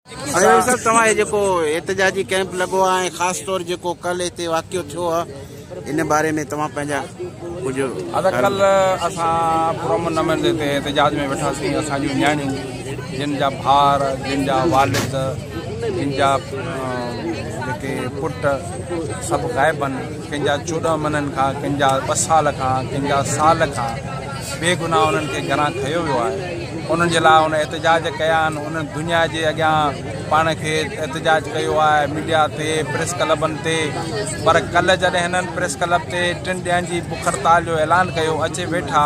سهيل صاحب توهان هي جيڪو احتجاجي ڪئمپ لڳو آهي ۽ خاص طور جيڪو ڪل هتي واقعو ٿيو آهي ان باري ۾ توهان پنهنجا ڪجهه ادا ڪل اسان پرامن نموني تي احتجاج ۾ ويٺاسين اسان جون نياڻيون جن جا ڀار جن جا والد جن جا جيڪي پٽ سڀ غائب آهن ڪن جا 14 مهينن کان ڪن جا 2 سال کان ڪن جا سال کان بي گناهه انهن کي گهران کنيو ويو آهي انهن جي لاء ان احتجاج ڪيا آهن انهن دنيا جي اڳيان پاڻ کي احتجاج ڪيو آهي ميڊيا تي پريس ڪلبن تي پر ڪلهه جڏهن هنن پريس ڪلب تي ٽن ڏينهن جي بک هڙتال جو اعلان ڪيو اچي ويٺا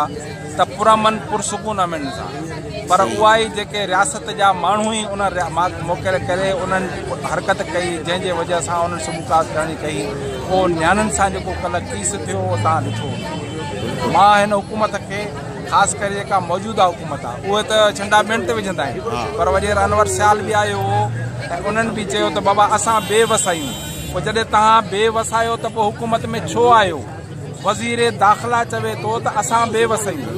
ته پرامن پرسڪون امن سان پر اها ئي جيڪي رياست جا ماڻهو ئي ان موڪل ڪري انهن حرڪت ڪئي جنهن جي وجه سان انهن سبوتاز ڪرڻي ڪئي پوء نياڻين سان جيڪو ڪلهه ڪيس ٿيو اهو تان ڏٺو مان هن حڪومت کي خاص ڪري جيڪا موجوده حڪومت آهي اهي ته ڇنڊا ٻين تي وجهندا آهن پر وڏيرو انور سيال به آيو هو ۽ انهن به چيو ته بابا اسان بي وس آهيون پوء جڏهن توهان بي وس آهيو ته پوء حڪومت ۾ ڇو آيو وزير داخلا چوي ٿو ته اسان بي وس آهيون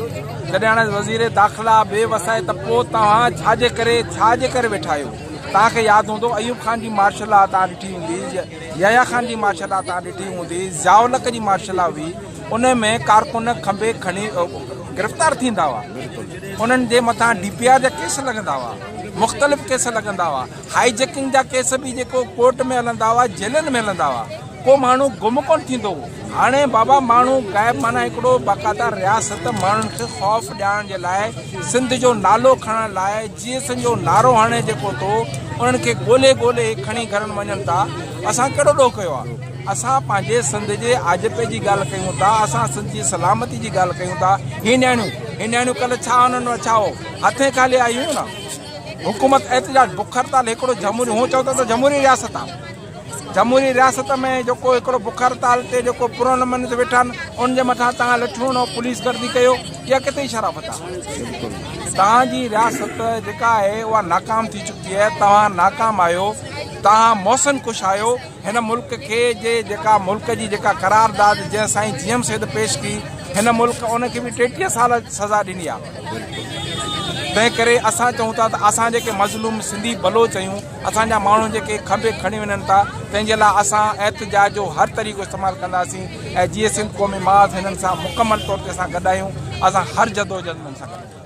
جڏهن هاڻي وزير داخلا بي وس آهي ته پوء توهان ڇا جي ڪري ڇا جي ڪري ويٺا آهيو توهان کي ياد هوندو ايوب خان جي مارشل لا توهان ڏٺي هوندي يحيٰ خان جي مارشل لا توهان ڏٺي هوندي ضياء الحق جي مارشل لا هئي ان ۾ ڪارڪن کنڀي کڻي گرفتار ٿيندا هئا انهن جي مٿان ڊي پي آر جا ڪيس لڳندا هئا مختلف ڪيس لڳندا هئا هائي جيڪنگ جا ڪيس به جيڪو ڪورٽ ۾ هلندا هئا جيلن ۾ هلندا هئا ڪو ماڻهو گم ڪون ٿيندو هو هاڻي بابا ماڻهو غائب معنيٰ هڪڙو باقاعده رياست ماڻهن کي خوف ڏيارڻ جي لاء سنڌ جو نالو کڻڻ لاء جي سنڌ جو نعرو هڻي جيڪو ٿو انهن کي ڳولي ڳولي کڻي گهرن وڃن ٿا اسان ڪهڙو ڏوهه ڪيو آهي اسان پنهنجي سنڌ جي آجپي جي ڳالهه ڪيون ٿا، اسان سنڌ جي سلامتي جي ڳالهه ڪيون ٿا، هي نياڻيون، هي نياڻيون ڪلهه ڇا انهن وٽ ڇا هو، هٿين خالي آيون هيون نه، حڪومت احتجاج، بک هڙتال هڪڙو جمهوري، هو چئو ٿا ته جمهوري رياست آ، جمهوري رياست ۾ جيڪو هڪڙو بک هڙتال تي جيڪو پرامن نموني تي ويٺا آهن، ان جي مٿان توهان لٺيون هڻو، پوليس گردي ڪيو، اها ڪٿي جي شرافت آ؟ توهان جي رياست جيڪا آهي اها ناڪام ٿي چڪي آهي، توهان ناڪام آهيو، توهان محسن ڪش آهيو. هن ملڪ کي جي جيڪا ملڪ جي جيڪا قرارداد جنهن سائين جي ايم سيد پيش ڪئي هن ملڪ ان کي به 33 سال سزا ڏني آ تنهن ڪري اسان چئون ٿا ته اسان جيڪي مظلوم سنڌي بلوچ آهيون اسان جا ماڻهو جيڪي کنڀي کڻي وڃن ٿا تنهن جي لاء اسان احتجاج جو هر طريقو استعمال ڪنداسين ۽ جيئي سنڌ قومي محاذ هنن سان مڪمل طور تي اسان گڏ آهيون اسان هر جدوجهد ۾ هن سان گڏ آهيون.